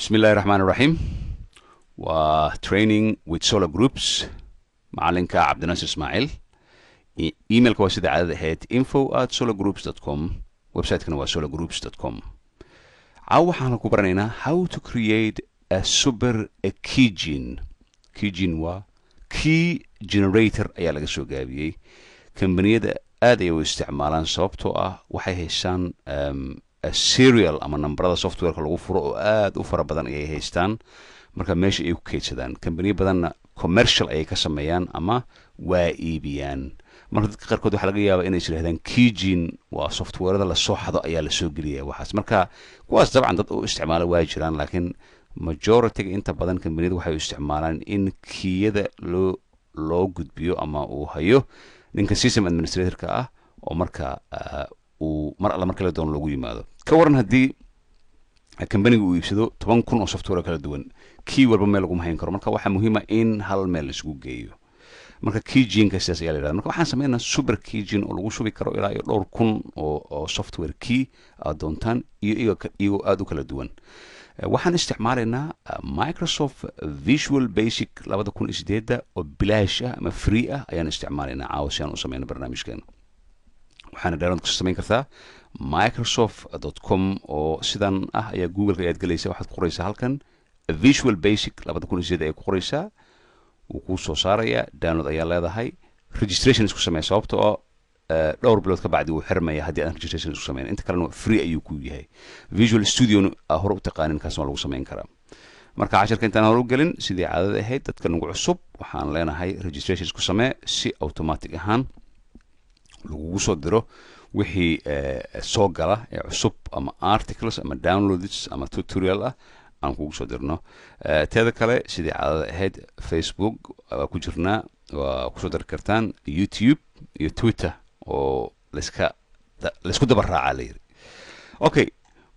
Bismillahi Raxmaan Raxiim. Waa Training with Solar Groups, macalinka Cabdinaasir Ismaaciil. Emailka waa sida caadada ahayd, info@solargroups.com. Website-kana waa solargroups.com. Caawa waxaan ku baranaynaa how to create a super keygen. Keygen waa key generator ayaa laga soo gaabiyey. Kambaniyada aad ayay u isticmaalaan, sababtoo ah waxay haystaan serial ama nambarada softwareka lagu furo oo aad u fara badan ayay haystaan. Marka meesha ay ku keydsadaan, kambaniyo badanna commercial ayay ka sameeyaan ama waa iibiyaan. Marka dadka qaarkood waxaa laga yaabaa inay is yidhahdaan keygen waa softwarada lasoo xado ayaa lasoo geliyaya waxaas. Marka kuwaas dabcan dad u isticmaala waa jiraan, laakiin majority-ga, inta badan kambaniyada waxay u isticmaalaan in keyada loo gudbiyo ama uu hayo ninka system administratorka ah, oo marka uu mar alla marka la doono loogu yimaado. Ka waran haddii kambaniga uu iibsado 10,000 oo software kala duwan? Key walba meel laguma hayn karo. Marka waxaa muhiima in hal meel laisugu geeyo. Marka keygenka sidaas ayaa la yidhahda. Marka waxaan sameynaa super keygen oo lagu shubi karo ilaa iyo dhowr kun oo software key aad doontaan iyo iyagoo aada u kala duwan. Waxaan isticmaalaynaa Microsoft Visual Basic 2008-da oo bilaash ah ama free ah ayaan isticmaalaynaa caawa si aan u sameyno barnaamijkeena. Waxaana download ku samayn kartaa microsoft.com oo sidan ah ayaa Google-ka ayaad gelaysa. Waxaad ku qoraysaa halkan Visual Basic 2008 ayaad ku qoraysaa, wuu kuu soo saarayaa. Download ayaa leedahay. Registration isku samey, sababta oo dhowr bilood ka bacdi wuu xirmaya haddii aan registration isku sameyn. Inta kalena free ayuu ku yahay. Visual Studio hore u taqaanin, kaasna waa lagu sameyn karaa. Marka casharka intaan hore u gelin, sidii caadada ahayd, dadka nagu cusub waxaan leenahay registration isku samee si automatic ahaan lagugu soo diro wixii soo gala ee cusub ama articles ama downloads ama tutorial ah aan kugu soo dirno. Teeda kale, sidii caadada ahayd, Facebook waa ku jirnaa, waa kusoo dari kartaan, YouTube iyo Twitter oo laysku daba raacaa la yiri. Okay,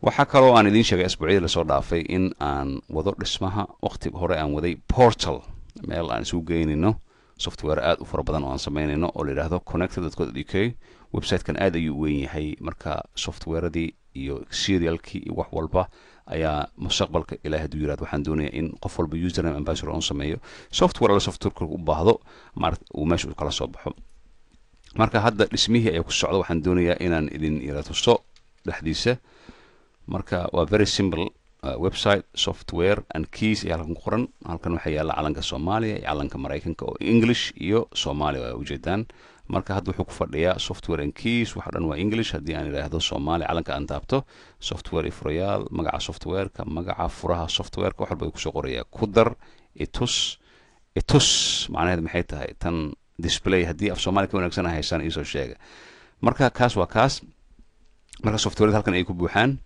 waxaa kaloo aan idiin sheegay asbuucyadii lasoo dhaafay in aan wado dhismaha, waqti hore aan waday portal, meel aan isugu geynayno software aad u fara badan oo aan sameynayno oo la yidhaahdo connected.co.uk. Website-kan aad ayuu u weyn yahay. Marka softwareadii iyo serialkii iyo wax walba ayaa mustaqbalka, Ilaah hadduu yirahdo, waxaan doonayaa in qof walba username and password on sameeyo, software alla softwareka u baahdo maarata uu meesha u kala soo baxo. Marka hadda dhismihii ayaa ku socda. Waxaan doonayaa inaan idin yara tuso dhexdiisa. Marka waa very simple website. Software and keys ayaa halkan ku qoran. Halkan waxaa yaalla calanka Soomaaliya iyo calanka Maraykanka oo English iyo Soomaaliya waa ujeedaan. Marka hadda wuxuu ku fadhiyaa software and keys, waxa dhan waa English. Haddii aan idhaahdo Soomaali, calanka aan taabto, software iyo furayaal, magaca softwareka, magaca furaha softwareka, wax walba ay kusoo qorayaa. Ku dar itus. Itus macnaheed maxay tahay? Tan display haddii af Soomaali ka wanaagsan haysaan, iisoo sheega. Marka kaas waa kaas. Marka softwareda halkan ay ku buuxaan,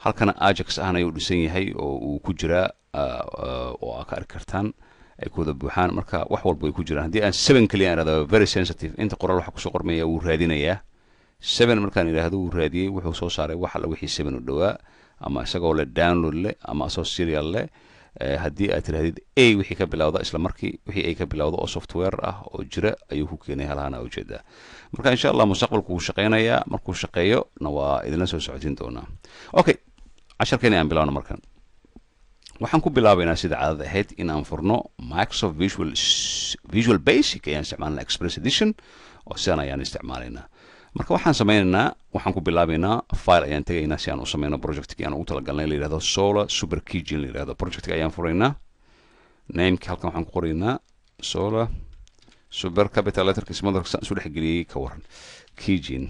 halkana Ajax ahna ayuu dhisan yahay oo uu ku jiraa oo aa ka arki kartaan, ay ku wada buuxaan. Marka wax walba way ku jiraan. Haddii aan seven keliya aan idhahdo, very sensitive, inta qoraal waxa kusoo qormaya wuu raadinayaa. Seven markaan idhaahdo, wuu raadiyey, wuxuu soo saaray wax alla wixii seven u dhowaa, ama isagoo leh download leh ama asoo serial leh. Haddii aad tirahdid A wixii ka bilowda, isla markii wixii ay ka bilowda oo software ah oo jira ayuu ku keenay halahana ujeedaa. Marka insha Allah mustaqbalku wuu shaqeynayaa. Markuu shaqeeyo na waa idinla soo socotiin doonaa. Okay, casharkeeni aan bilowno. Markan waxaan ku bilaabaynaa, sida caadada ahayd, in aan furno Microsoft Visual Basic ayaan isticmaalnaa, Express Edition, oo sidan ayaan isticmaalaynaa. Marka waxaan sameynaynaa, waxaan ku bilaabaynaa file ayaan tegaynaa si aan u sameyno projectkii aan ugu talagalnay, la yidhahdo Solar Super Keygen la yidhahdo. Projectka ayaan furaynaa. Nameki halkan waxaan ku qoraynaa Solar Super, capital letterka, small saan isu dhexgeliyey ka waran, keygen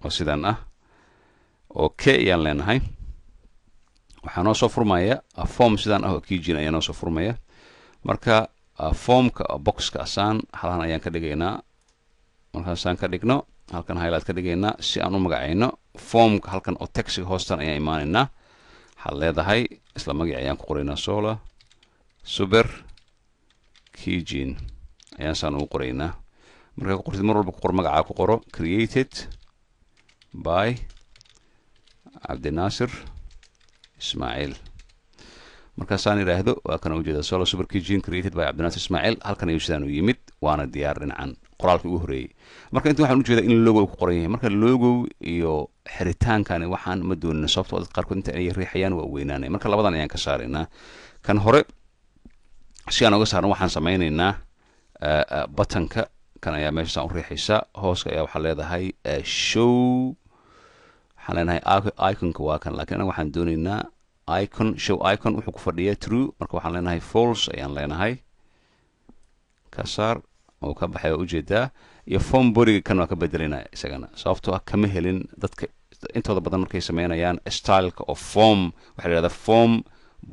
oo sidan ah. Okay ayaan leenahay. Waxaa noo soo furmaya form sidan ah oo keygen ayaa noo soo furmaya. Marka formka boxka asaan halkan ayaan ka dhigaynaa. Markaasaan ka dhigno, halkan highlight ka dhigaynaa si aan u magacayno formka. Halkan oo textiga hoostan ayaan imaanaynaa. Waxaad leedahay isla magaci ayaan ku qoraynaa, Solar Super Keygen ayaan saan ugu qoraynaa. Markaa ku qortid, mar walba ku qor magacaa, ku qoro created by Cabdinaasir Ismaaciil. Markaasaan idhaahdo, waa kana ujeeda Solar Super Keygen created by Cabdinaasir Ismaaciil. Halkan ayuu sidaan u yimid, waana diyaar dhinacan. Qoraalka ugu horeeyey marka inta waxaan ujeedaa in logo ku qoran yahay. Marka logo iyo xiritaankani waxaan ma doonina, sababtoo dad qaarkood inta ay riixayaan waa weynaanay. Marka labadan ayaan ka saaraynaa. Kan hore si aan uga saarno, waxaan sameynaynaa buttonka kan ayaa meesha saan u riixaysa. Hooska ayaa waxaa leedahay show. Waxaan leenahay iconka waa kan, lakiin anaga waxaan doonaynaa icon, show icon wuxuu ku fadhiyaa true. Marka waxaan leenahay false ayaan leenahay. Ka saar oo ka baxay, waa ujeedaa. Iyo form bodyga kan waa ka bedelinaya isagana, sababtoo ah kama helin dadka intooda badan markay sameynayaan styleka oo form. Waxaa la yihahdaa form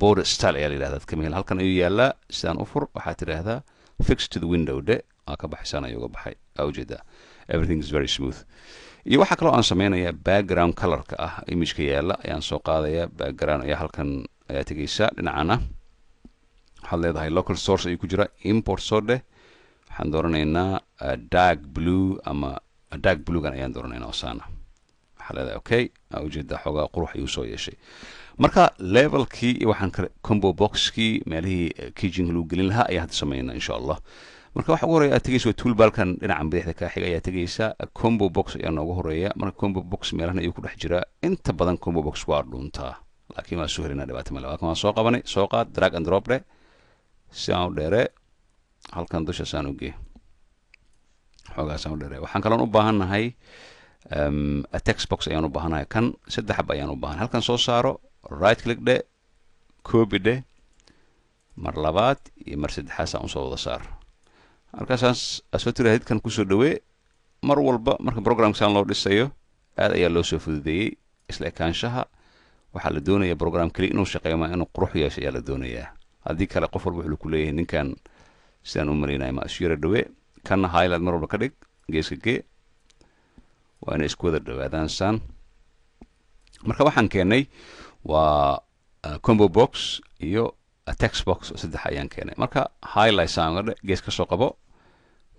border style ayaa la yihahdaa. Kama helin. Halkan ayuu yaalaa. Sidaan u fur, waxaad tidhaahdaa fix to the window dhe. Waa ka baxaysaan ayuu uga baxay, waa ujeedaa. Everything is very smooth. Iyo waxaa kaloo aan sameynayaa background colorka ah imageka yaala ayaan soo qaadaya. Background ayaa halkan ayaa tegeysaa. Dhinacana waxaad leedahay local source ayuu ku jira, import soo dheh. Waxaan dooranaynaa dark blue ama dark bluegan ayaan dooranaynaa. Osana waxaa leedahay okay. Aa ujeedaa, xoogaa qurux ayuu soo yeeshay. Marka labelkii iyo waxaan kale, combo boxkii, meelihii keygenka lagu gelin lahaa ayaa hadda sameynaa, insha Allah. Marka waxa ugu horeya aad tegeysa waa toolbarkan dhinacan bidixda kaa xiga ayaa tegeysa. Combo box ayaa noogu horeeya. Marka combo box meelahan ayuu ku dhex jiraa. Inta badan combo box waa dhuntaa, laakiin waa soo helinaa, dhibaato male. Waa kan, waan soo qabanay. Soo qaad, drag and drop dheh, si aan u dheeree halkan dusha saan u gee, xoogaasaan u dheeree. Waxaan kaloon u baahannahay a text box ayaan u baahannahay. Kan saddex xab ayaan u baahanay. Halkan soo saaro, right click dhe, copy dheh, mar labaad iyo mar saddexaad saan usoo wada saar. Halkaasaan soo tirahdid, kan kusoo dhawee. Mar walba marka programka saan loo dhisayo, aad ayaa loo soo fududeeyey isla ekaanshaha. Waxaa la doonaya program keli inuu shaqeeyo ma inuu qurux yeesho ayaa la doonayaa. Haddii kale qof walba wuxuu ku leeyahay ninkan sidaan u malaynaya ma isu yara dhawe. Kanna highlight mar walba ka dhig, geeska gee, waa inay isku wada dhawaadaan saan. Marka waxaan keenay waa combo box iyo text box, saddex ayaan keenay. Marka highlight saan uga dhe, gees ka soo qabo,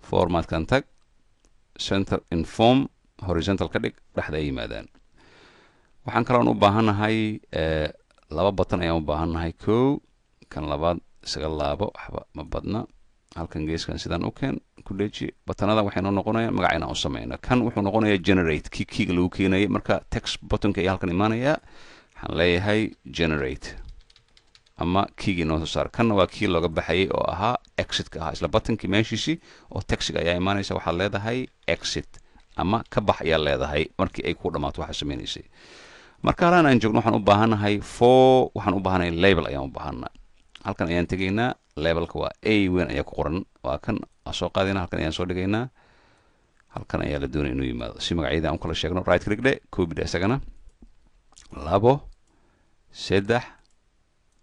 formatkan tag, center in form, horizontal ka dhig, dhexda ay yimaadaan. Waxaan kaloon u baahannahay laba button ayaan u baahannahay. Kow, kan labaad isaga laabo, waxba ma badna. Halkan geeskan sidaan u keen, ku dheji. Buttonada waxay noo noqonayaan magaca inaan u sameyno. Kan wuxuu noqonayaa generate, kii keyga lagu keenayay. Marka text buttonka ayaa halkan imaanayaa. Waxaan leeyahay generate ama keygii noo soo saar. Kanna waa kii looga baxayay oo ahaa exitka ahaa. Isla buttonkii meeshiisii oo textiga ayaa imaanaysa. Waxaad leedahay exit ama ka bax ayaa leedahay markii ay ku dhamaato waxaa sameynaysay. Marka halaan aan joogno, waxaan u baahanahay for, waxaan u baahanahay label ayaan u baahanaa. Halkan ayaan tegaynaa. Labelka waa a weyn ayaa ku qoran, waa kan. Waa soo qaadayna, halkan ayaan soo dhigaynaa. Halkan ayaa la doonaya inuu yimaado si magacyada aan u kala sheegno. Right click dhe, copy dhe isagana. Labo, saddex,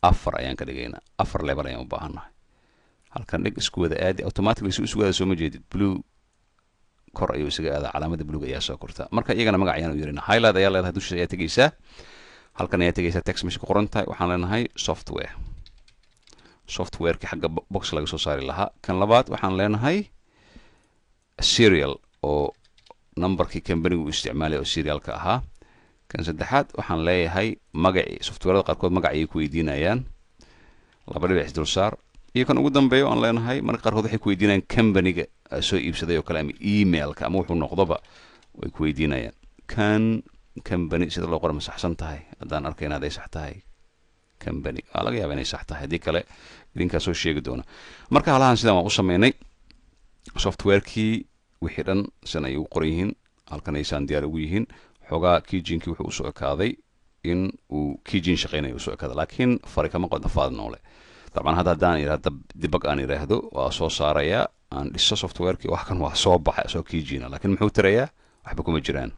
afar ayaan ka dhigaynaa. Afar label ayaan u baahannahay. Halkan dhig, isku wada aadi. Automatically si isku wada soo ma jeedid, blue kor ayuu isaga aadaa, calaamada buluug ayaa soo korta. Marka iyagana magac ayaan u yeerina. Highlight ayaa leedahay, dushiisa ayaa tegeysaa. Halkan ayaa tegeysaa, text meesha ku qoran tahay. Waxaan leenahay software, softwareki xagga box laga soo saari lahaa. Kan labaad waxaan leenahay serial oo numberkii companiga uu isticmaalay oo serialka ahaa. Kan saddexaad waxaan leeyahay magacii. Softwareda qaarkood magac ayay ku weydiinayaan, laba dhibic isdulsaar. Iyo kan ugu dambeeyo aan leenahay, marka qaarkood waxay ku weydiinayaan companiga soo iibsaday oo kale ama emailka ama wuxuu noqdoba way ku weydiinayaan. Kan company sida loo qora ma saxsan tahay? Haddaan arkayna hadday sax tahay company, waa laga yaaba inay sax tahay. Haddii kale idinkaa soo sheegi doona. Marka halahan sidan waan u sameynay. Softwarekii wixii dhan sidan ay ugu qoran yihiin, halkan aysaan diyaar ugu yihiin. Xoogaa keygenkii wuxuu usoo ekaaday in uu keygen shaqeynayo usoo ekaaday, laakiin fari kama qodna faad noole. Dabcan hadda haddaan idhaahdo debug aan idhaahdo, waa soo saarayaa. Aan dhiso softwarekii, wax kan waa soo baxay soo keygena, laakiin muxuu tirayaa? Waxba kuma jiraan.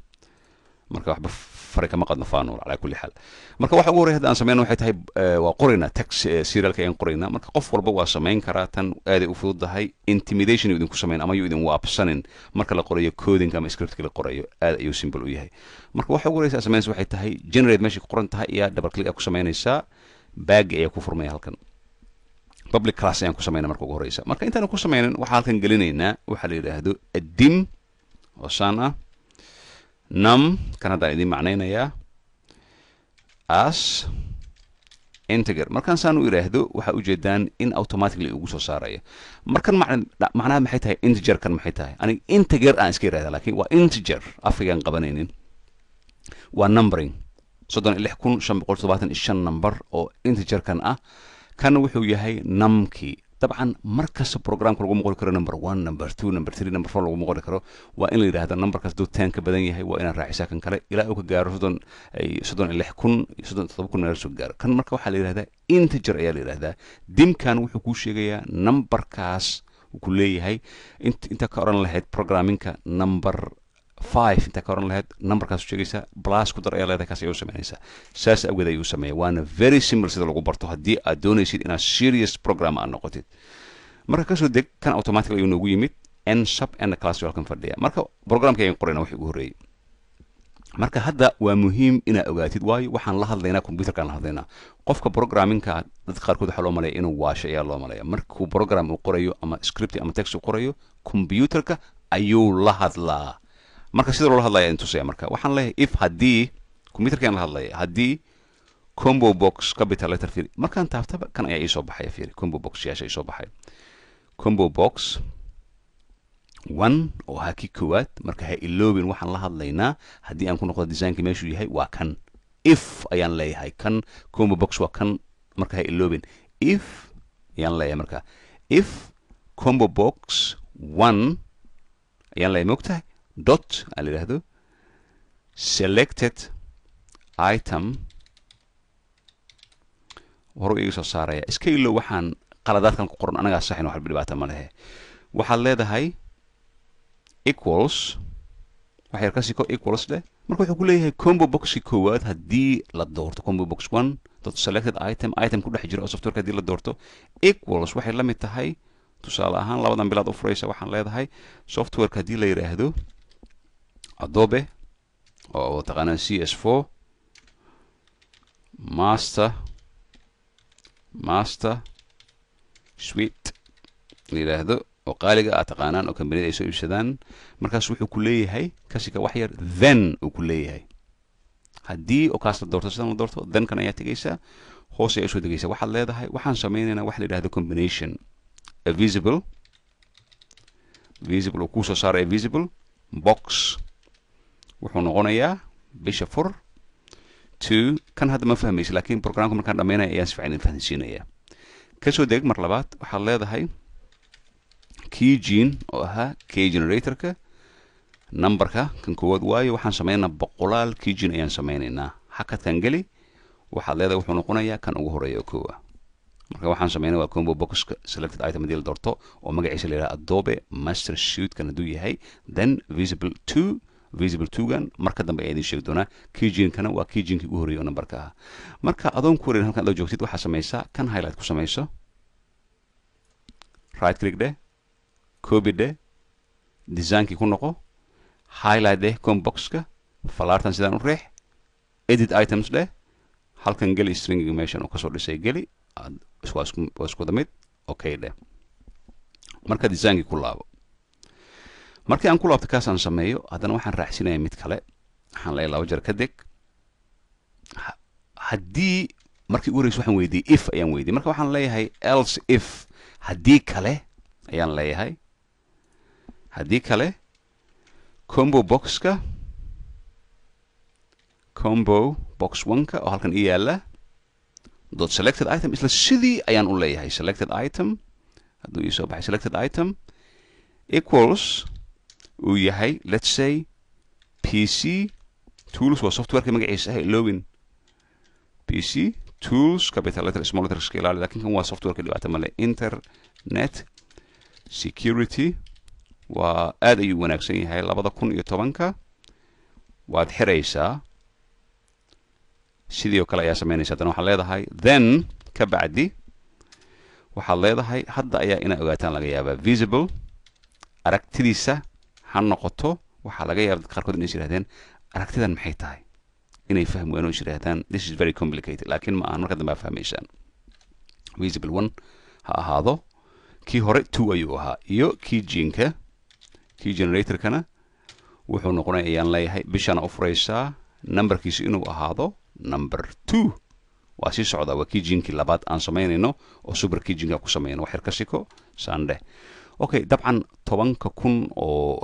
Marka waxba fari kama qadno faanool calaa kulli xaal. Marka waxa ugu horreya hadda aan sameyno waxay tahay waa qoraynaa text serialka ayaan qoraynaa. Marka qof walba waa samayn karaa tan, aaday u fududahay. Intimidation idinku samayn ama yuu idin waabsanin. Marka la qorayo coding ama scriptka la qorayo, aad ayuu simple u yahay. Marka waxa ugu horreysa aad samaynaysa waxay tahay generate meeshay ku qoran tahay ayaa double click aad ku samaynaysaa. Baagi ayaa ku furmaya. Halkan public class ayaan ku sameynaa marka ugu horeysa. Marka intaan ku sameynin, waxaa halkan gelinaynaa waxaa la yidhaahdo dim oo saan ah, num. Kan haddaan idiin macnaynayaa as Integer markaan saan u idhaahdo, waxaa ujeedaan in automatically ugu soo saaraya. Markan macnaha maxay tahay integerkan? Maxay tahay? Aniga integer aan iska idhahda, laakiin waa integer, afkaygaan qabanaynin. Waa numbering, 36,575 number oo integerkan ah. Kan wuxuu yahay numkii. Dabcan mar kasta programka laguma qori karo number one, number two, number three, number four laguma qori karo. Waa in la yidhahdo numberkaas hadduu 10 ka badan yahay, waa inaad raacisaa kan kale ilaa uu ka gaaro 36,000, 37,000 meel soo gaaro kan. Marka waxaa la yidhahdaa integer ayaa la yidhahdaa. Dimkan wuxuu kuu sheegayaa numberkaas uu ku leeyahay. Inta ka odhan lahayd programmingka number five, intaa ka oran lahayd numberkaas sheegaysaa, plus ku dar ayaa leedahay, kaas ayay u samaynaysaa. Saas awgeed ayuu sameeya. Waana very simple sida lagu barto haddii aad doonaysid inaad serious program aad noqotid. Marka kasoo deg, kan automatic ayuu noogu yimid, n sub n class halkan fadhiya. Marka programka ayaan qorayna wixii ugu horreeyey. Marka hadda waa muhiim inaad ogaatid, waayo waxaan la hadlaynaa computerkaan la hadlaynaa. Qofka programmingka dadka qaarkood waxaa loo malaya inuu waasho ayaa loo malaya. Markuu program uu qorayo ama script ama text uu qorayo, computerka ayuu la hadlaa. Marka sida loola hadlaya tusaya. Marka waxaan leeyahay if, haddii computerkaan la hadlaya, haddii combo box, capital letter, fiiri, markaan taaftaba kan ayaa iisoo baxaya. Fiiri, combo box yaasha iisoo baxay, combo box one oo ahaa kii koowaad. Marka ha iloobin waxaan la hadlaynaa. Haddii aan ku noqdo designka meeshuu yahay, waa kan. If ayaan leeyahay, kan combo box waa kan. Marka ha iloobin, if ayaan leeyahay. Marka if combo box one ayaan leeyahay, mogtahay, dot aan la yidhaahdo selected item, horu iga soo saaraya. Iska ilo waxaan qaladaadkan ku qoran, anagaa saxin, waxba dhibaata ma lehe. Waxaad leedahay equals, wax yar kasii ko, equals leh. Marka wuxuu ku leeyahay combo boxki koowaad haddii la doorto, combo box one dot selected item, item ku dhex jira oo softwareka haddii la doorto, equals, waxay la mid tahay, tusaale ahaan labadan bilaad u furaysa, waxaan leedahay softwareka haddii la yidhaahdo Adobe oo taqaanaan CS4 master suite la yidhaahdo oo qaaliga aad taqaanaan oo kambaniyada ay soo iibsadaan. Markaas wuxuu ku leeyahay kasika wax yar, then uu ku leeyahay haddii oo kaas la doorto, sidan la doorto, then kan ayaa tegaysaa, hoos ayaa usoo degaysaa. Waxaad leedahay waxaan sameynaynaa waxa la yidhahdo combination, a visible, visible uu kusoo saaraya. Visible box wuxuu noqonayaa bisha fur two. Kan hadda ma fahmaysa, laakiin programka markaan dhamaynaya ayaan si fiican idin fahansiinaya. Kasoo deg, mar labaad waxaad leedahay keygen oo ahaa key generatorka numberka kan koowaad, waayo waxaan sameynaynaa boqolaal keygen ayaan sameynaynaa. Hakadkan geli, waxaad leedahay wuxuu noqonayaa kan ugu horeeya oo koowa. Marka waxaan sameynaya waa combo boxka selected item haddii la doorto oo magaciisa la yidhaha Adobe Master Suite kan hadduu yahay, then visible two, visible two-gan marka dambe ayaa idin sheegi doonaa. Keygenkana waa keygenkii ugu horreeyay oo numberka ah. Marka adoon ku wareerin, halkan adoo joogtid, waxaa samaysaa kan highlight ku samayso, right click dheh, copy dheh, designkii ku noqo, highlight dheh combo boxka, falaartan sidaan u riix, edit items dheh, halkan geli stringiga meeshan uu kasoo dhisay geli, waa isku wada mid, okay dheh. Marka designkii ku laabo. Markii aan ku laabto, kaas aan sameeyo, haddana waxaan raacsinaya mid kale. Waxaan leeyahay laba jeer ka deg. Haddii markii ugu horeysa waxaan weydiiyey if ayaan weydiiyey, marka waxaan leeyahay else if, haddii kale ayaan leeyahay, haddii kale combo boxka, combo box one-ka oo halkan ii yaala, dot selected item, isla sidii ayaan u leeyahay selected item hadduu ii soo baxay, selected item equals uu yahay, let's say, PC Tools, waa softwareka magaciisa ah, iloobin PC Tools, capital letter, small letter iska ilaali, lakin kan waa softwareka, dhibaato male. Internet Security waa aad ayuu wanaagsan yahay, 2010-ka. Waad xiraysaa, sidii oo kale ayaa samaynaysa. Haddana waxaad leedahay then, ka bacdi waxaad leedahay, hadda ayaa inaa ogaataan laga yaabaa, visible aragtidiisa ha noqoto. Waxaa laga yaaba dadka qaarkood inay is yidhahdeen aragtidan maxay tahay, inay fahmi waayeen oo is yidhahdaan this is very complicated, laakiin ma ahan, marka dambe aa fahmaysaan. Visible one ha ahaado, kii hore two ayuu ahaa. Iyo keygenka, key generatorkana wuxuu noqonaya ayaan leeyahay, bishana u furaysaa, numberkiisu inuu ahaado number two. Waa sii socdaa, waa keygenkii labaad aan samaynayno oo super keygenka ku sameynno. Wax yar ka siko sandhe. Okay, dabcan 10,000 oo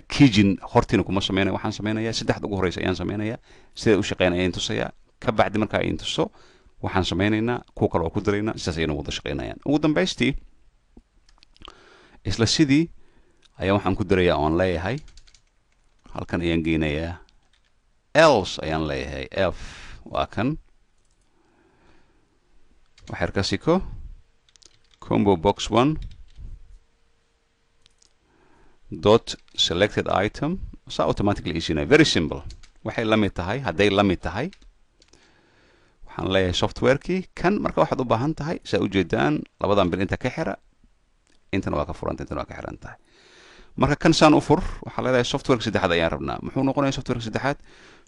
keygen hortiina kuma sameynaya. Waxaan samaynayaa saddexda ugu horeysa ayaan samaynayaa, siday u shaqeyn ayaan tusayaa. Ka bacdi markaa ayn tuso, waxaan samaynaynaa kuwa kale oo ku daraynaa, sidaas ayayna wada shaqeynayaan. Ugu dambaystii isla sidii ayaa waxaan ku darayaa oon leeyahay, halkan ayaan geynayaa, else ayaan leeyahay, f waa kan. Waxyar ka siko, combo box one dot selected item saa automatically isinaya. Very simple. Waxay la mid tahay, hadday la mid tahay, waxaan leeyahay softwarekii kan. Marka waxaad u baahan tahay, saa ujeedaan, labadan bil inta ka xira, intana waa ka furanta, intana waa ka xiran tahay. Marka kan saan u fur, waxaa leedahay softwareka saddexaad ayaan rabnaa. Muxuu noqonaya softwareka saddexaad?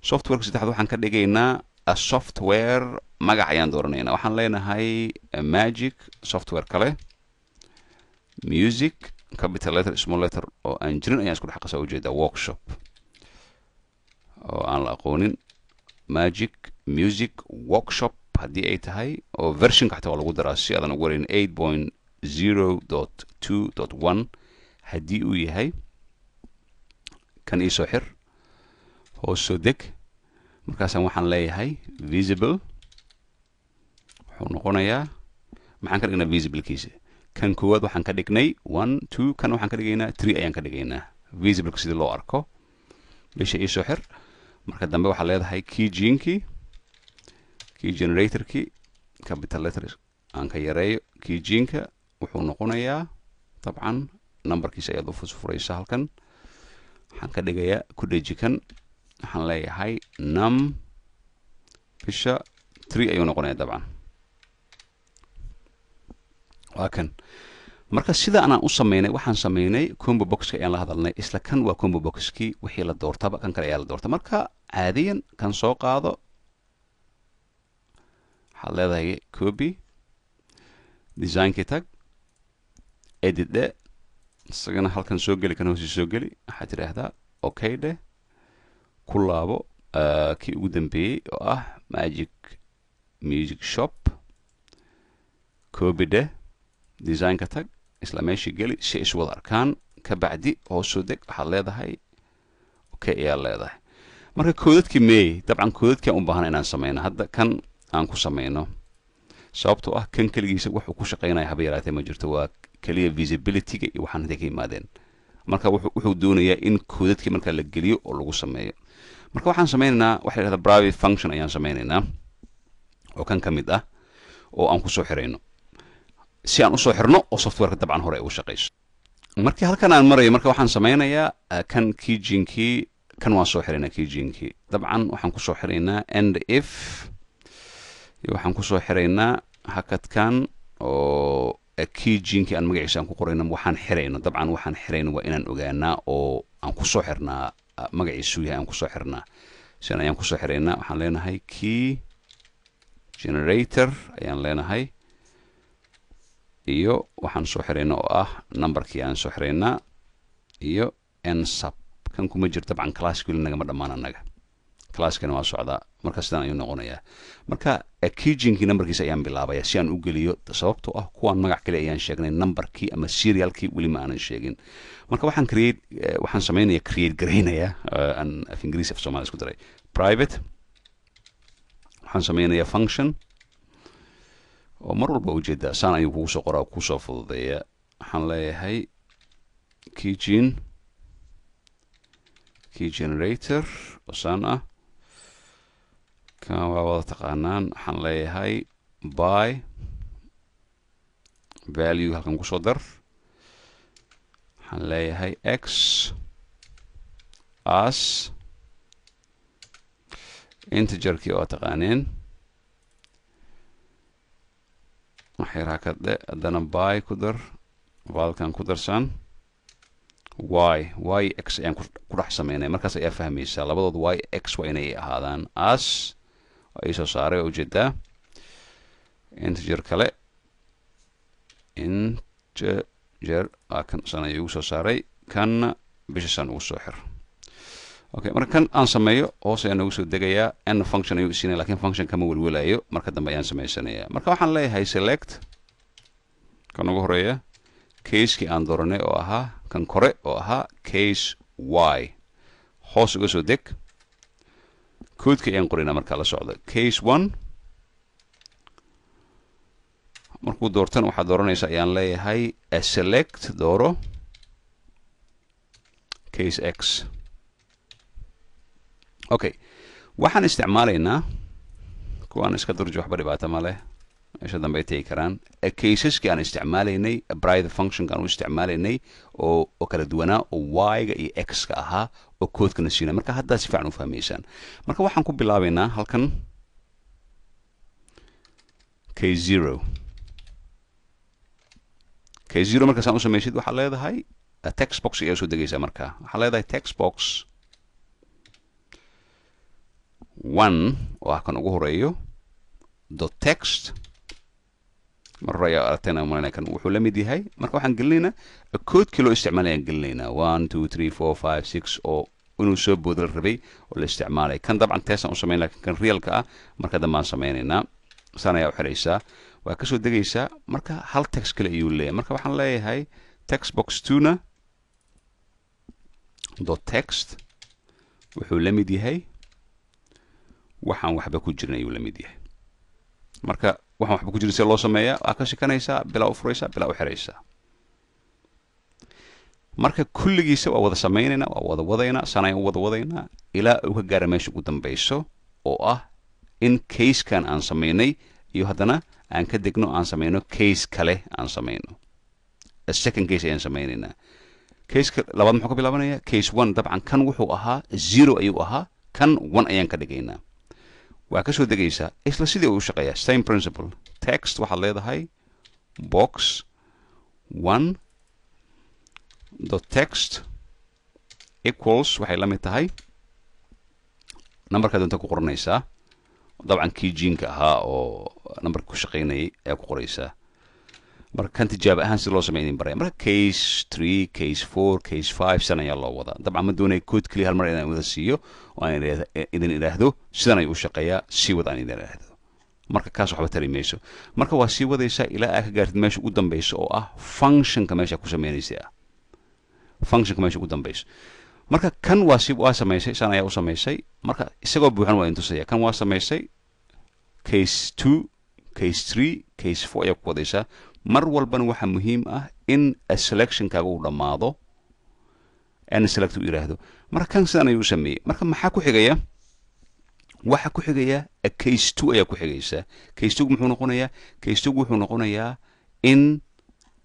Softwareka saddexaad waxaan ka dhigaynaa a software, magac ayaan dooranaynaa. Waxaan leenahay magic software kale, music, capital letter, small letter oo aan jirin ayaan isku dhex qasaa, ujeedaa, workshop oo aan la aqoonin. Magic Music Workshop haddii ay tahay oo versionka xataa waa lagu daraa si aadan ugu wareyn, 8.0.2.1 haddii uu yahay, kan iisoo xir, hoos soo deg. Markaasaan waxaan leeyahay visible wuxuu noqonayaa, maxaan ka dhignaa visiblekiisa? Kan koowaad waxaan ka dhignay one, two, kan waxaan ka dhigaynaa three ayaan ka dhigaynaa, visibleka sidii loo arko. Bisha iisoo xir. Marka dambe waxaa leedahay keygenkii, key generatorkii, capital letter aan ka yareeyo, keygenka wuxuu noqonayaa, dabcan numberkiisa ayaad u furaysa. Halkan waxaan ka dhigayaa, ku dheji kan, waxaan leeyahay num bisha three ayuu noqonayaa. Dabcan waa kan. Marka sida anaan u sameynay, waxaan sameynay combo boxka ayaan la hadalnay. Isla kan waa combo boxkii, wixii la doortaba kan kale ayaa la doorta. Marka caadiyan kan soo qaado, waxaad leedahay copy, designkii tag, edit dhe, isagana halkan soo geli, kan hoosii soo geli. Waxaad tidhaahdaa okay dheh, ku laabo kii ugu dambeeyey oo ah Magic Music Shop, copy dheh, designka tag, isla meeshii geli si ay isu wada arkaan. Ka bacdi hoos soo deg, waxaad leedahay okay ayaa leedahay. Marka koodadkii meey? Dabcan koodadkii aan u baahana inaan sameyno hadda kan aan ku sameyno, sababtoo ah kan keligiisa wuxuu ku shaqeynaya haba yaraatee ma jirto, waa keliya visibilityga iyo waxaan intay ka yimaadeen. Marka wuxuu doonayaa in koodadkii marka la geliyo oo lagu sameeyo. Marka waxaan sameynaynaa waxa la yihahda private function ayaan sameynaynaa oo kan ka mid ah oo aan kusoo xirayno, si aan usoo xirno oo softwareka dabcan hore ay ugu shaqeyso. Markii halkan aan marayo, marka waxaan sameynayaa kan keygenkii, kan waan soo xiraynaa. Keygenkii dabcan waxaan kusoo xiraynaa end if iyo waxaan kusoo xiraynaa hakadkan oo keygenkii aan magaciisa aan ku qorayno. Waxaan xirayno, dabcan waxaan xirayno waa inaan ogaanaa oo aan kusoo xirnaa magaciisu yahay, aan kusoo xirnaa. Sidan ayaan kusoo xiraynaa. Waxaan leenahay key generator ayaan leenahay iyo waxaan soo xirayna oo ah numberkii aan soo xiraynaa iyo nsub. Kan kuma jiro dabcan classki, weli nagama dhammaan annaga, classkana waa socdaa. Marka sidaan ayuu noqonayaa. Marka keygenkii numberkiisa ayaan bilaabaya si aan u geliyo, sababtoo ah kuwaan magac kale ayaan sheegnay, numberkii ama serialkii weli ma aanan sheegin. Marka waxaan create, waxaan samaynaya, create garaynaya, aan af Ingiriisi af Soomaali isku daray, private waxaan samaynayaa function oo mar walba ujeedaa saan ayuu kugu soo qoraa oo kusoo fududeeya. Waxaan leeyahay keygen, key generator oo saan ah, kan waa wada taqaanaan. Waxaan leeyahay by value halkan kusoo dar. Waxaan leeyahay x as integerkii oo taqaaneen. Waxyar hakad dhe, haddana by ku dar, valkan ku darsan y. Y x ayaan ku dhex sameynaya, markaas ayaa fahmaysaa labadood y x waa inay ahaadaan. As waa iisoo saaray, waa ujeedaa, integer kale, integer waa kan, san ayuu igu soo saaray. Kanna bisha san ugu soo xir. Okay, marka kan aan sameeyo hoos ayaan noogu soo degayaa. N function ayuu siinaya, lakin function kama welwelayo, marka dambe ayaan samaysanaya. Marka waxaan leeyahay select kan ugu horeeya, casekii aan dooranay oo ahaa kan kore oo ahaa case Y. Hoos uga soo deg, codeka ayaan qoraynaa. Markaa la socda case one markuu doortana, waxaad dooranaysa ayaan leeyahay select, dooro case X. Okay, waxaan isticmaalaynaa kuwaan iska durji, waxba dhibaato ma leh, meesha dambe ay tegi karaan. Caseski aan isticmaalaynay, private functionka aan u isticmaalaynay oo kala duwanaa oo Y-ga iyo X-ka ahaa oo codekana siinaya. Marka haddaa si fiican u fahmaysaan. Marka waxaan ku bilaabaynaa halkan case zero. Case zero markaasaan u samaysid, waxaad leedahay text box ayaa soo degaysaa. Marka waxaad leedahay text box one oo ah kan ugu horeeyo dot text. Mar hore ayaa aragteen aan malinaya. Kan wuxuu la mid yahay, marka waxaan gelinaynaa codekii loo isticmaalay ayaan gelinaynaa, 1 2 3 4 5 6, oo inuu soo boodo la rabay oo la isticmaalay. Kan dabcan test aan u samayn, lakin kan realka ah marka dambe aan samaynaynaa. Saan ayaa u xiraysaa, waa kasoo degaysaa. Marka hal text kale ayuu leeyahay. Marka waxaan leeyahay text box two-na dot text wuxuu la mid yahay waxaan waxba ku jirin ayuu la mid yahay. Marka waxaan waxba ku jirin see loo sameeyaa? Waa ka shikanaysaa, bilaa u furaysaa, bilaa u xiraysaa. Marka kulligiisa waa wada samaynaynaa, waa wada wadaynaa, saan ayaan u wada wadaynaa ilaa uu ka gaara meesha ugu dambayso oo ah in casekan aan samaynay iyo haddana aan ka degno, aan samayno case kale, aan samayno second case ayaan samaynaynaa. Caseka labaad muxuu ka bilaabanaya? Case one. Dabcan kan wuxuu ahaa zero ayuu ahaa, kan one ayaan ka dhigaynaa. Waa kasoo degaysaa, isla sidii uu shaqeeyaa, same principle. Text waxaad leedahay box one dot text equals, waxay la mid tahay numberkaa doonta ku qoranaysaa. Dabcan kii jiinka ahaa oo numberka ku shaqaynayay ayaa ku qoraysaa. Marka kan tijaabo ahaan si loo sameya idin baraya. Marka case three, case four, case five, san ayaa loo wadaa. Dabcan ma doonaya code keliya hal mar inaan wada siiyo oo aan idin idhaahdo sidan ayuu u shaqeeyaa, sii wad aan idin idhaahdo. Marka kaas waxba tari mayso. Marka waa sii wadaysaa ilaa aa ka gaartid meesha ugu dambayso oo ah functionka meesha ku sameynaysa ah, functionka meesha ugu dambayso. Marka kan waa si waa samaysay, saan ayaa u samaysay. Marka isagoo buuxan waa idin tusaya. Kan waa samaysay case two, case three, case four ayaa ku wadaysaa. Mar walbana waxaa muhiim ah in selectionkaaga uu dhammaado, n select uu yidhaahdo. Marka kan sidan ayuu u sameeyey. Marka maxaa ku xigaya? Waxaa ku xigaya case two ayaa ku xigaysa. Case two muxuu noqonayaa? Case two wuxuu noqonayaa in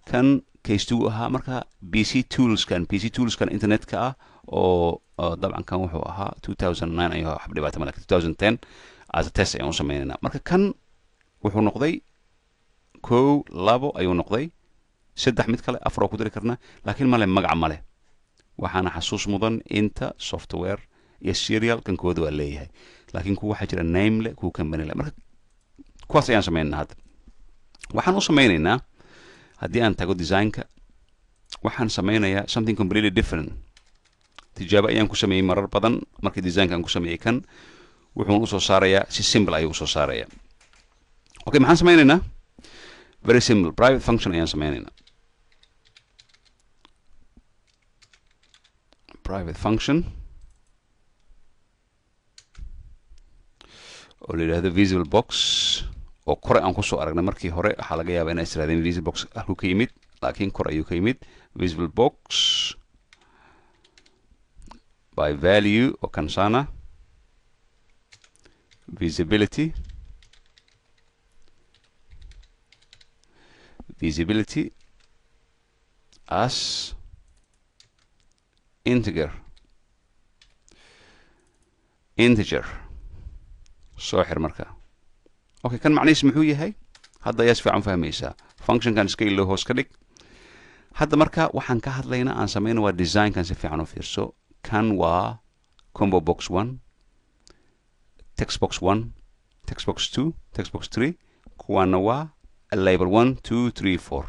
kan case two ahaa. Marka PC toolskan, PC toolskan internetka ah oo dabcan kan wuxuu ahaa 2009 ayuu, waxba dhibaata ma, lakin 2010 as a test ayaan u sameynaynaa. Marka kan wuxuu noqday kow, labo ayuu noqday, saddex, mid kale, afar oo ku dari karnaa, laakiin male magac male. Waxaana xasuus mudan inta software iyo serial kankooda waa leeyahay, laakiin kuwa waxaa jira name le, kuwa company le. Marka kuwaas ayaan sameynaynaa hadda. Waxaan u sameynaynaa, haddii aan tago designka, waxaan sameynayaa something completely different. Tijaabo ayaan ku sameeyey marar badan. Markii designka aan ku sameeyey, kan wuxuun usoo saarayaa si simple ayuu usoo saarayaa. Okay, maxaan sameynaynaa? Very simple, private function ayaan sameynaynaa. Private function oo la yidhahdo visible box oo kore aan kusoo aragnay markii hore. Waxaa laga yaabaa inay israadeen visible box halkuu ka yimid, laakiin kor ayuu ka yimid. Visible box by value oo kansana visibility, visibility as integer, integer soo xir. Marka okay, kan macnihiis muxuu yahay hadda ayaa si fiican fahmaysaa. Functionkan iska ilo, hoos ka dhig hadda. Marka waxaan ka hadlaynaa aan samayna waa designkan, si fiican u fiirso. Kan waa combo box one, text box one, text box two, text box three, kuwaana waa label one, two, three, four.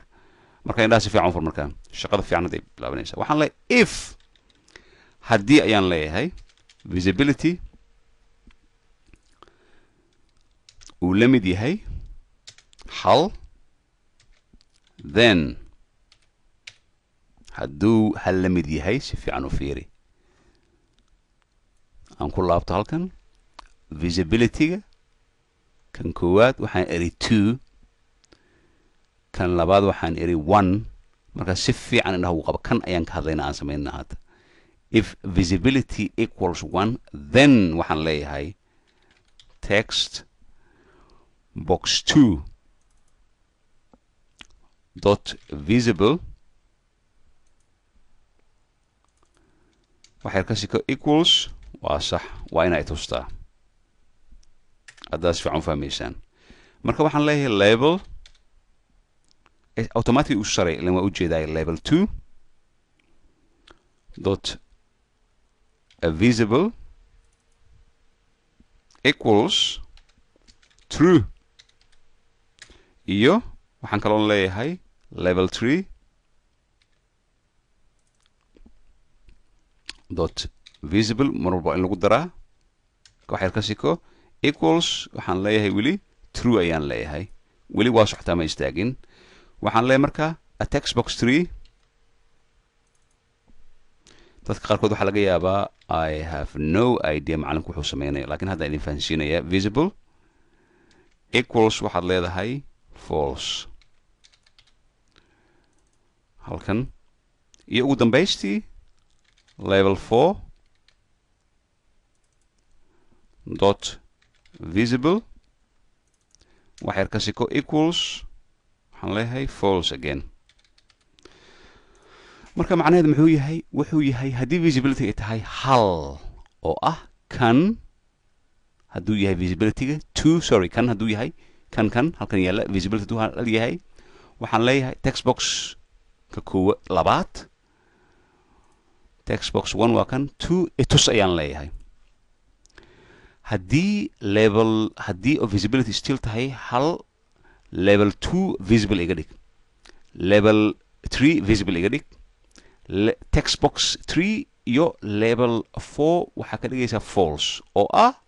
Marka indhaha si fiican u fur. Markaa shaqada fiican hadday bilaabanaysaa. Waxaan leeyahay if, haddii ayaan leeyahay visibility uu la mid yahay hal, then hadduu hal la mid yahay, si fiican u fiiri, aan ku laabto halkan. Visibility-ga kan koowaad waxaan eri 2, kan labaad waxaan eri 1. Marka si fiican indhaha ugu qaba, kan ayaan ka hadlaynaa aan samaynaa hadda. If visibility equals 1, then waxaan leeyahay text box 2 dot visible waxay ka siko equals waa sax, waa inay tustaa haddaad si fiican u fahmaysaan. Marka waxaan leeyahay label automatic u saray ilan waa ujeedaa label 2 dot visible equals true, iyo waxaan kaloon leeyahay level 3 dot visible mar walba in lagu daraa waxyar ka siko equals waxaan leeyahay weli true ayaan leeyahay. Weli waa socotaa, ma istaagin. Waxaan leeyahay marka a text box 3. Dadka qaarkood waxaa laga yaabaa "I have no idea macalinku wuxuu sameynaya", laakiin hadda idin fahansiinaya. Visible equals waxaad leedahay false halkan. Iyo ugu dambaystii level 4 dot visible waxyar ka siko equals waxaan leeyahay false again. Marka macnaheedu muxuu yahay? Wuxuu yahay haddii visibility ay tahay hal oo ah kan, hadduu yahay visibility-ga 2, sorry, kan hadduu yahay kan halkan yaalla, visibility hadduu hal yahay, waxaan leeyahay text box ka koowa labaad, text box 1 waa kan 2, itus ayaan leeyahay. Haddii level, haddii oo visibility still tahay hal, level 2 visible iga dhig, level 3 visible iga dhig, text box 3 iyo level 4 waxaa ka dhigaysaa false, oo ah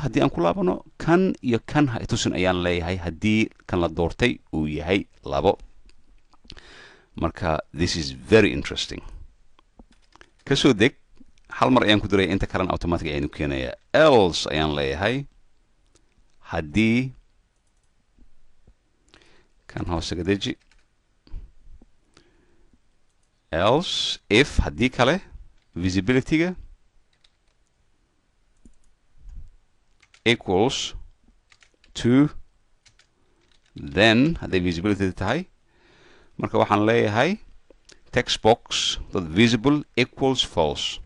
haddii aan ku laabano kan iyo kan ha itusin ayaan leeyahay haddii kan la doortay uu yahay 2. Marka this is very interesting. Kasoo deg, hal mar ayaan ku diraya, inta kalena automatic ayaan u keenaya. Else ayaan leeyahay, haddii kan hoose ga deji. Else if, haddii kale visibility-ga equals 2, then hadday visibility tahay, marka waxaan leeyahay text box dot visible equals false,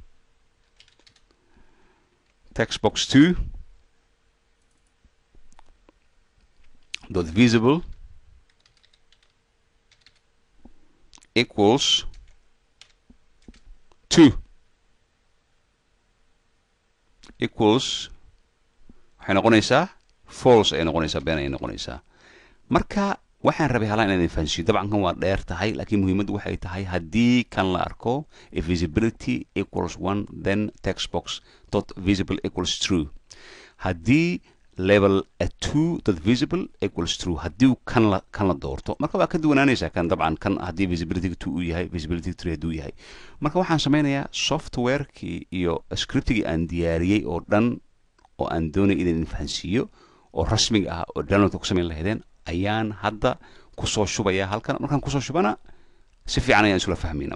text box 2 dot visible equals 2 equals waxay noqonaysaa false ayay noqonaysaa, been ayay noqonaysaa. Marka waxaan rabay halaan inaan idin fahansiiyo. Dabcan kan waa dheer tahay, laakiin muhiimaddu waxay tahay haddii kan la arko, if visibility equals 1, then text box dot visible equals true, haddii level 2 dot visible equals true, haddii kan la doorto. Marka waa ka duwanaanaysaa kan dabcan kan haddii visibility 2 uu yahay, visibility 3 hadduu yahay. Marka waxaan sameynayaa softwarekii iyo scriptigii aan diyaariyey oo dhan oo aan doonay inaan idin fahansiiyo oo rasmiga ah oo downloadka ku samayn lahaydeen ayaan hadda kusoo shubaya halkan. Markaan kusoo shubana si fiican ayaan isula fahmayna.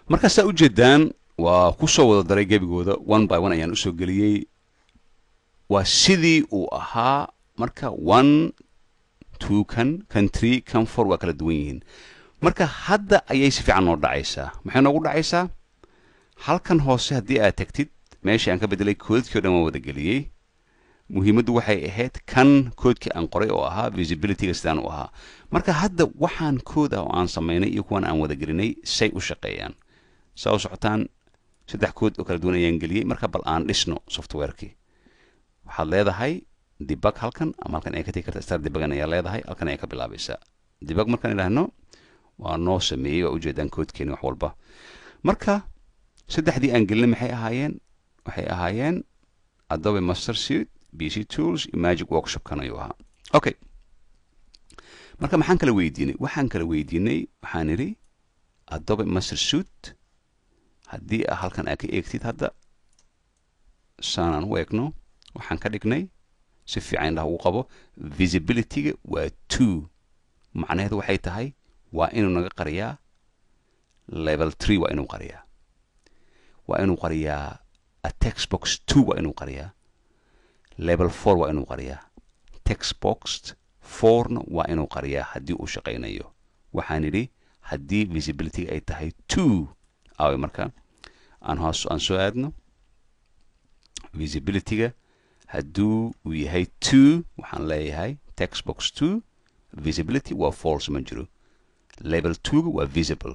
Marka saa ujeedaan waa kusoo wada daray gebigooda, one by one ayaan usoo geliyey, waa sidii uu ahaa. Marka 1, 2, kan 3, kan 4 waa kala duwan yihiin. Marka hadda ayay si fiican noo dhacaysaa. Maxay noogu dhacaysaa? Halkan hoose haddii aad tagtid meeshii aan ka bedelay, koodadkii o dhan waan wada geliyey. Muhiimaddu waxay ahayd kan koodkii aan qoray oo ahaa visibility-ga sidaan u ahaa. Marka hadda waxaan kood ah oo aan samaynay iyo kuwan aan wada gelinay say u shaqeeyaan saa u socotaan. Saddex kood oo kala duwan ayaan geliyey. Marka bal aan dhisno softwarekii. Waxaad leedahay debug halkan ama halkan ay ka tegi karta, start debugging ayaa leedahay, halkan ayaa ka bilaabaysaa debug. Markaan idhaahno waa noo sameeyey, waa ujeedaan koodkeeni wax walba. Marka Saddexdii aan gelinay maxay ahaayeen? Waxay ahaayeen Adobe Master Suite, PC Tools iyo Magic Workshop kan ayuu ahaa. Okay, marka maxaan kala weydiinay? Waxaan kala weydiinay, waxaan idhi Adobe Master Suite haddii a halkan aad ka eegtid, hadda saanaan u eegno, waxaan ka dhignay si fiican indhaha ugu qabo, visibility-ga waa 2. Macnaheedu waxay tahay waa inuu naga qariyaa level 3, waa inuu qariyaa, waa inuu qariyaa a text box 2, waa inuu qariyaa level 4, waa inuu qariyaa text box 4-na, waa inuu qariyaa haddii uu shaqaynayo. Waxaan idhi haddii visibility ay tahay 2 aaway. Marka aan hoos aan soo aadno, visibility-ga hadduu uu yahay 2, waxaan leeyahay text box 2 visibility waa false, ma jiro. Level 2-ga waa visible,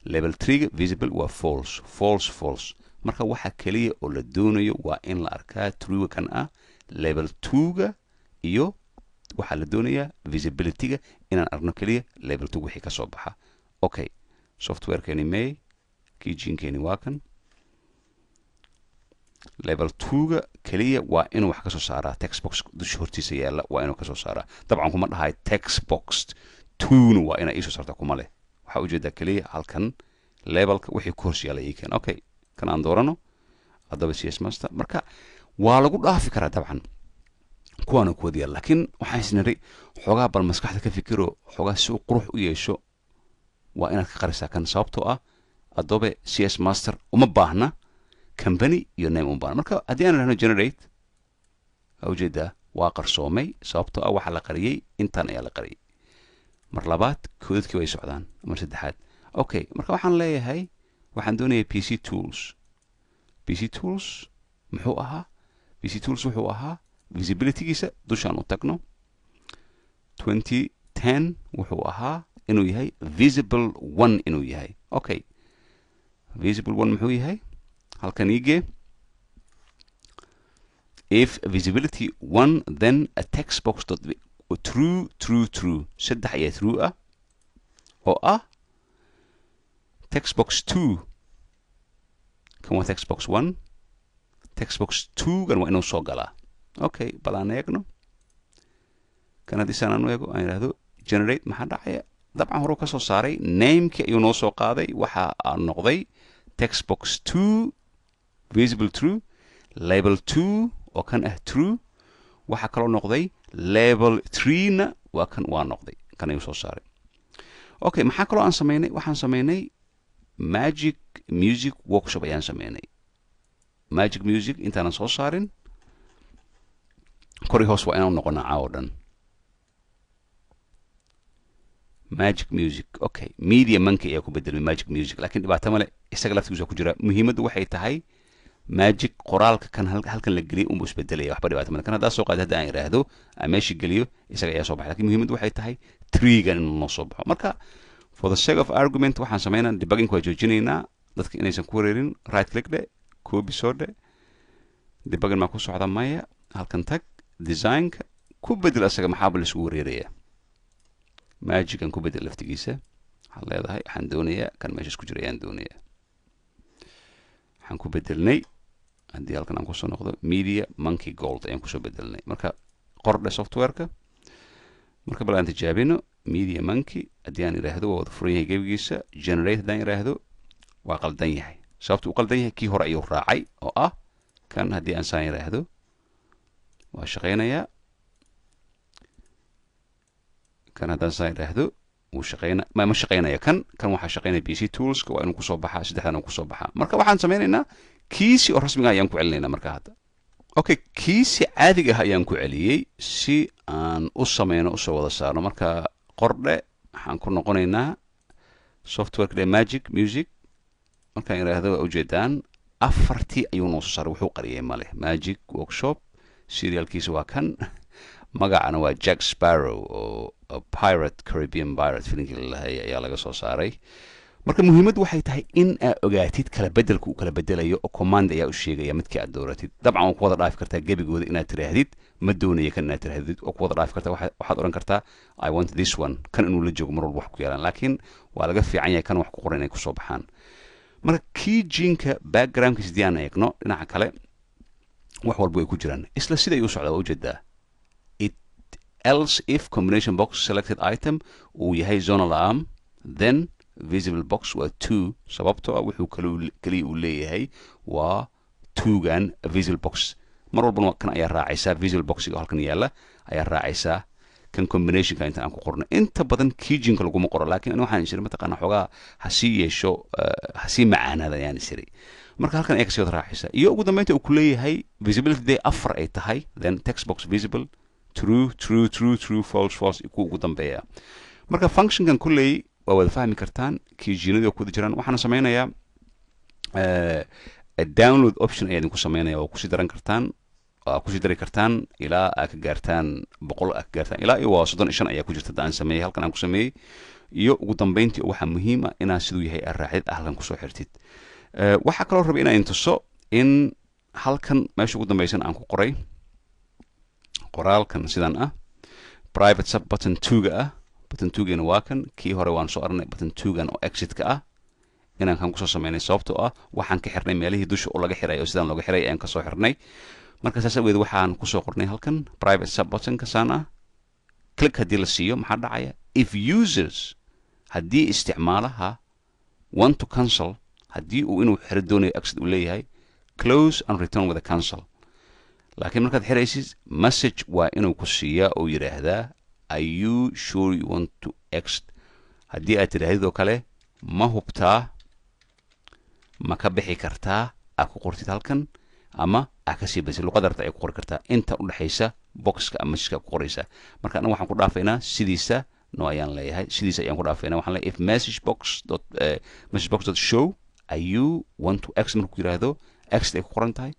level 3-ga visible waa false, false, false. Marka waxa keliya oo la doonayo waa in la arkaa true kan ah level 2-ga, iyo waxaa la doonayaa visibility-ga inaan aragno keliya level 2 wixii ka soo baxa. Okay, softwarekeeni may keygenkeeni waa kan. Level 2-ga keliya waa inuu wax ka soo saaraa text box dusha hortiisa yaalla, waa inuu kasoo saaraa. Dabcan kuma dhahay text box 2-na waa inaa iisoo saarta, kuma leh. Waxaa ujeedaa keliya halkan levelka wixii ku hoos yaalla ii keen. Okay, kan aan doorano Adobe CS Master. Marka waa lagu dhaafi karaa dabcan kuwaana kuwada yaal, laakiin waxaan isniri xoogaa bal maskaxda ka fikiro xoogaa si uu qurux u yeesho waa inaad ka qarisaa kan, sababtoo ah Adobe CS Master uma baahna company iyo name uma baahna. Marka haddii aan idhahno generate, waa ujeedaa waa qarsoomay, sababtoo ah waxaa la qariyey intan ayaa la qariyey. Mar labaad koodadkii way socdaan, mar saddexaad. Okay, marka waxaan leeyahay waxaan doonayaa PC Tools. PC Tools muxuu ahaa? PC Tools wuxuu ahaa visibilitygiisa dushaan u tagno, 2010 wuxuu ahaa inuu yahay visible 1 inuu yahay. Okay, visible 1 muxuu yahay? Halkan iigee. If visibility 1, then a text box dot true, true, true. Saddex ayaa true ah oo ah text box 2. Kan waa text box 1, text box 2 gan waa inuu soo galaa. Okay, bal aan eegno kan. Haddii saan aan u eego, aan idhaahdo generate, maxaa dhacaya? Dabcan horuu ka soo saaray, namekii ayuu noo soo qaaday. Waxa aan noqday text box 2 visible true, label 2 oo kan ah true, waxaa kaloo noqday level 3-na waa kan, waa noqday kan ayuu soo saaray. Okay, maxaa kaloo aan sameynay? Waxaan sameynay Magic Music Workshop ayaan sameynay. Magic Music intaanan soo saarin kori hoos waa inaan noqonaa caawo dhan. Magic Music, okay, Media Monkey ayaa ku bedelmay Magic Music, laakiin dhibaato male, isaga laftigiisa ku jira. Muhiimaddu waxay tahay magic qoraalka kan halkan la geliyay unbuu isbedelaya, waxba dhibaato male. Kan haddaa soo qaadi, hadda aan idhaahdo aan meesha geliyo, isaga ayaa soo baxay, lakin muhiimaddu waxay tahay treegan inuu noo soo baxo. Marka for the sake of argument waxaan sameynaa debugging, waa joojinaynaa dadka inaysan ku wareerin. Right click dhe, copy soo dhe. Debugging maa ku socda? Maya. Halkan tag, designka ku bedel asaga, maxaaba laisugu wareerayaa? Magican ku bedel laftigiisa. Waxaad leedahay waxaan doonayaa kan meesha isku jira ayaan doonayaa. Waxaan ku bedelnay, haddii halkan aan kusoo noqdo, Media Monkey Gold ayaan kusoo bedelnay. Marka qordhe softwareka, marka bal aan tijaabino. Media Monkey haddii aan idhaahdo, waa wada furan yahay gebigiisa. Generate haddaan idhaahdo, waa qaldan yahay. Sababta u qaldan yahay, kii hore ayuu raacay oo ah kan. Haddii aan saan idhaahdo, waa shaqaynayaa. Kan haddaan saan idhaahdo, wuu shaqayna ma shaqaynaya kan. Kan waxaa shaqaynaya PC Toolska, waa inuu kusoo baxaa, saddexdan uu kusoo baxaa. Marka waxaan sameynaynaa kiisi oo rasmiga ayaan ku celinaynaa marka hadda. Okay, kiisi caadiga ah ayaan ku celiyey si aan u sameyno, usoo wada saarno. Marka qordhe, waxaan ku noqonaynaa softwareka dhe Magic Music. Markaan idhaahdo, waa ujeedaan afartii ayuu noo soo saaray, wuxuu qariyay male. Magic Workshop serialkiisa waa kan, magacana waa Jack Sparrow oo pirate, Caribbean pirate filimkii lalahay ayaa laga soo saaray. Marka muhiimaddu waxay tahay in aad ogaatid kala bedelka uu kala bedelayo, oo command ayaa u sheegaya midkii aad dooratid. Dabcan waa ku wada dhaafi kartaa gebigooda, inaad tiraahdid ma doonaya kan inaad tiraahdid oo ku wada dhaafi kartaa. Waxaad odhan kartaa "I want this one", kan inuu la joogo mar walba wax ku yaalaan, laakiin waa laga fiican yahay kan wax ku qoran inay kusoo baxaan. Marka keygenka backgroundkiisa haddii aan eegno dhinaca kale, wax walba way ku jiraan, isla siday u socdaa. Waa ujeedaa, it else if combination box selected item uu yahay zone alarm, then visible box waa two, sababtoo ah wuxuu kal keliya uu leeyahay waa twogan visible box. Mar walbana kan ayaa raacaysaa, visible boxiga halkan yaalla ayaa raacaysaa kan combinationka inta aan ku qorno. Inta badan keygenka laguma qoro, laakiin ani waxaan isiri, mataqaana, xoogaa ha sii yeesho, ha sii macaanaada ayaan isiri. Marka halkan ayaa kasii wada raacaysa. Iyo ugu dambeynta uu ku leeyahay visibility day afar ay tahay, then text box visible true, true, true, true, false, false ku ugu dambeeya. Marka functionkan kulley waa wada fahmi kartaan, keygenadii oo ku wada jiraan. Waxaana sameynayaa download option ayaa idinku sameynaya. Waa kusii daran kartaan, waa kusii dari kartaan ilaa aa ka gaartaan 100, aa ka gaartaan ilaa iyo waa 35 ayaa ku jirta hadda aan sameeyey, halkan aan ku sameeyey. Iyo ugu dambeyntii waxaa muhiim ah inaad siduu yahay aad raacid, ah halkan kusoo xirtid. Waxaa kaloo rabay inaan tuso in halkan meesha ugu dambeysan aan ku qoray qoraalkan sidan ah, private sub button two-ga ah. Button two-geena waa kan, kii hore waan soo aragnay, button two-gan oo exit-ka ah inaan kan kusoo sameynay, sababtoo ah waxaan ka xirnay meelihii dusha oo laga xiray oo sidaan looga xiray ayaan kasoo xirnay. Marka saas awgeed waxaan kusoo qornay halkan private sub button kasaan ah. Click haddii la siiyo, maxaa dhacaya? If users, haddii isticmaalaha, want to cancel, haddii uu inuu xiro doonayo, exit uu leeyahay, close and return with a cancel. Laakiin markaad xiraysid, message waa inuu ku siiyaa oo yidhaahdaa, "Are you sure you want to exit?" Haddii aad tidhaahdid oo kale, "Ma hubtaa, ma ka bixi kartaa?" aad ku qortid halkan ama aa kasii badisid, luqada rabta ay ku qori kartaa inta udhexaysa boxka ama messageka ku qoraysaa. Marka anaga waxaan ku dhaafaynaa sidiisa, no ayaan leeyahay, sidiisa ayaan ku dhaafaynaa. Waxaan leeyahay if message box dot message box dot show "Are you want to exit?" markuu yidhaahdo, exit ay ku qoran tahay,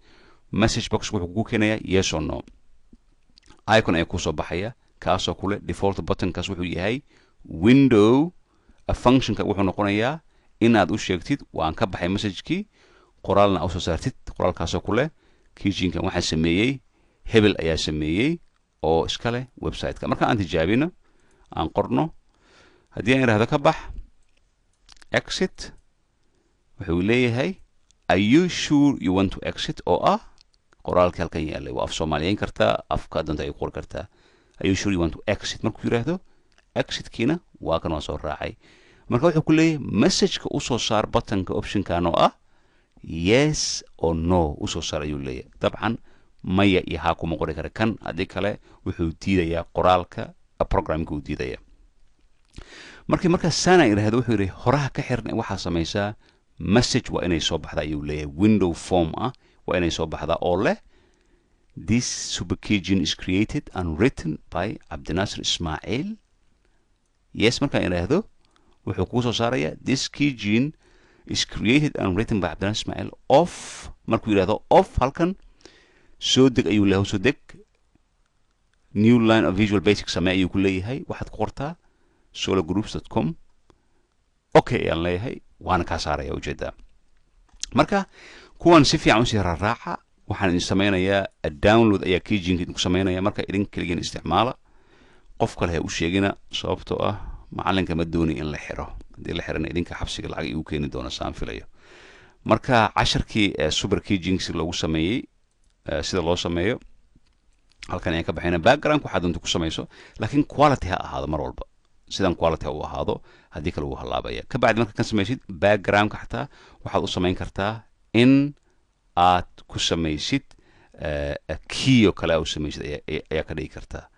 message box wuxuu kugu keenayaa yes or no icon ayaa kusoo baxaya, kaasoo kule default buttonkaas wuxuu yahay window functionka. Wuxuu noqonayaa inaad u sheegtid waan ka baxay messagekii, qoraalna aa usoo saartid, qoraalkaasoo kule keygenkan waxaa sameeyey hebel ayaa sameeyey oo iska leh website-ka. Marka aan tijaabino, aan qorno, haddii aan idhahdo ka bax, exit, wuxuu leeyahay "Are you sure you want to exit?" oo ah qoraalkii halkan yaalay. Waa af soomaaliyeyn kartaa, afka doonta ay qori kartaa. "Are you sure you want to exit?" Markuu yidhaahdo, exitkiina waa kan, waa soo raacay. Marka wuxuu ku leeyahay messageka usoo saar buttonka optionkan oo ah yes or no usoo saar ayuu leeyahay. Dabcan maya iyo haa kuma qori kara kan, haddii kale wuxuu diidayaa qoraalka, programka uu diidaya. Markii markaa saana idhaahdo, wuxuu yidhi horaha ka xirna, waxaa samaysaa message waa inay soo baxda ayuu leeyahay, window form ah waa inay soo baxdaa oo leh "This super keygen is created and written by Cabdinaasir Ismaaciil." Yes markaan idhaahdo, wuxuu kuu soo saarayaa "This keygen is created and written by Cabdinaasir Ismaaciil." Off markuu yidhahdo, off halkan soo deg ayuu leeyahay, soo deg, new line of Visual Basic samee ayuu ku leeyahay. Waxaad ku qortaa sologroups.com. Okay ayaan leeyahay, waana kaa saaraya, ujeedaa. Marka kuwan si fiican usii raaraaca. Waxaan idin sameynayaa download ayaa keygenka idinku sameynaya. Marka idin keligiin isticmaala, qof kale ha u sheegina, sababtoo ah macalinka ma doonay in la xiro. Haddii la xirana idinka xabsiga lacag igu keeni doona, saan filayo. Marka casharkii super keygen si loogu sameeyey, sida loo sameeyo halkan ayaan ka baxayna. Background waxaad doonta ku samayso, laakiin quality ha ahaado mar walba, sidan quality ha u ahaado, haddii kale wuu halaabaya. Ka bacdi marka kan samaysid, backgroundka xataa waxaad u samayn kartaa in aad ku samaysid key oo kale aa u samaysid ayaa ka dhigi kartaa.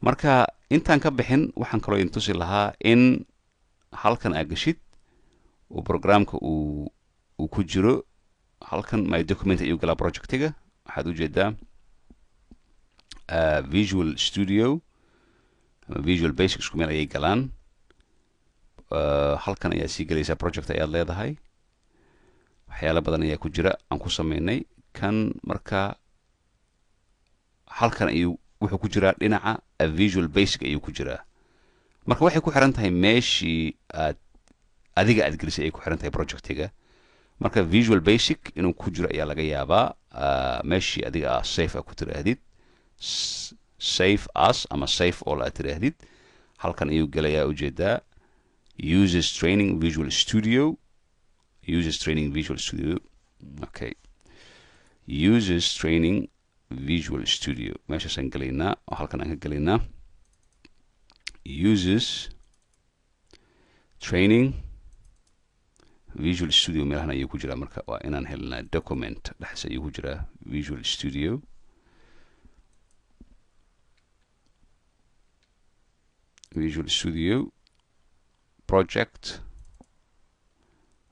Marka intaan ka bixin, waxaan kaloo idin tusi lahaa in halkan aad gashid uu programka uu ku jiro halkan my document ayuu galaa projectiga. Waxaad ujeedaa Visual Studio ama Visual Basic isku meel ayay galaan. Halkan ayaa sii gelaysaa, project ayaad leedahay, waxyaalo badan ayaa ku jira aan ku sameynay kan. Marka halkan ayuu wuxuu ku jiraa, dhinaca Visual Basic ayuu ku jiraa. Marka waxay ku xiran tahay meeshii aad adiga aad gelisay ayay ku xiran tahay projectiga. Marka Visual Basic inuu ku jiro ayaa laga yaabaa, meeshii adiga ah save a ku tiraahdid, save as ama save all aad tiraahdid, halkan ayuu gelayaa, ujeedaa, users training Visual Studio. Users training Visual Studio. Okay, users training Visual Studio meeshaasaan gelaynaa oo halkan aan ka gelaynaa users training Visual Studio. Meelahan ayuu ku jiraa. Marka waa inaan helnaa document dhexdiisa ayuu ku jiraa Visual Studio. Visual Studio project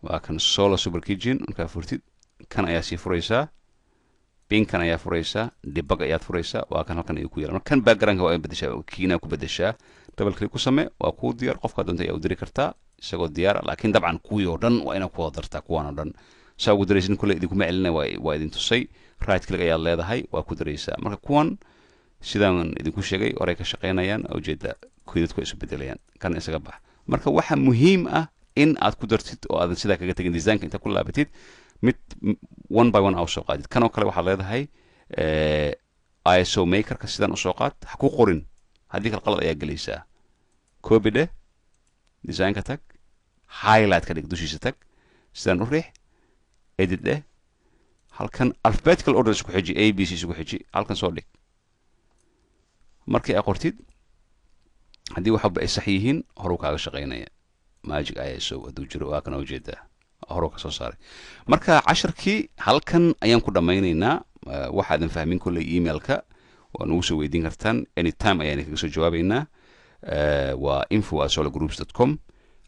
waa kan, Solar Super Kitchen. Markaa furtid, kan ayaa sii furaysaa, binkan ayaa furaysaa, debug ayaad furaysaa. Waa kan, halkan ayuu ku yaala. Marka kan backgroundka waa in bedeshaa, kiina ku bedeshaa. Double click ku samee, waa kuu diyaar. Qofkaa doonta ayaa u diri kartaa isagoo diyaar. Laakiin dabcan kuwii oo dhan waa inaad ku wada dartaa. Kuwaan oo dhan saa ugu daraysin kulle idinkuma celina, waa idin tusay. Right click ayaad leedahay, waa ku daraysaa. Marka kuwan sidaan idinku sheegay horey ka shaqaynayaan, ujeeda kuwi dadku ay isu bedelayaan. Kan isaga bax. Marka waxa muhiim ah in aad ku dartid oo aadan sidaa kaga tegin. Designka inta ku laabatid, mid one by one aa usoo qaadid. Kan oo kale waxaad leedahay ISO makerka sidaan usoo qaad. Ha ku qorin, haddii kale qalad ayaa gelaysaa. Copy dheh, designka tag, highlight ka dhig, dushiisa tag, sidaan u riix, edit dheh. Halkan alphabetical order isku xiji, A B C isku xiji, halkan soo dhig. Markii aad qortid, haddii wax walba ay sax yihiin, horuu kaaga shaqaynaya. Magic ISO hadduu jiro, waa kana, ujeedaa, horuu ka soo saaray. Marka casharkii halkan ayaan ku dhammaynaynaa. Waxaadan fahmin kolley emailka waa nagu soo weydiin kartaan, anytime ayaan kaga soo jawaabaynaa. Waa info@solargroups.com.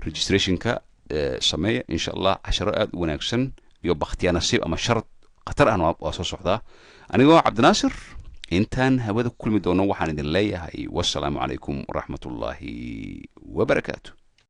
Registrationka sameeya. Insha Allah casharo aad u wanaagsan iyo bakhtiyaa nasiib ama shard khatar ahna waa soo socdaa. Anigoo Cabdinaasir, intaan hawada ku kulmi doono, waxaan idin leeyahay wassalaamu calaykum waraxmatullaahi wabarakaatu.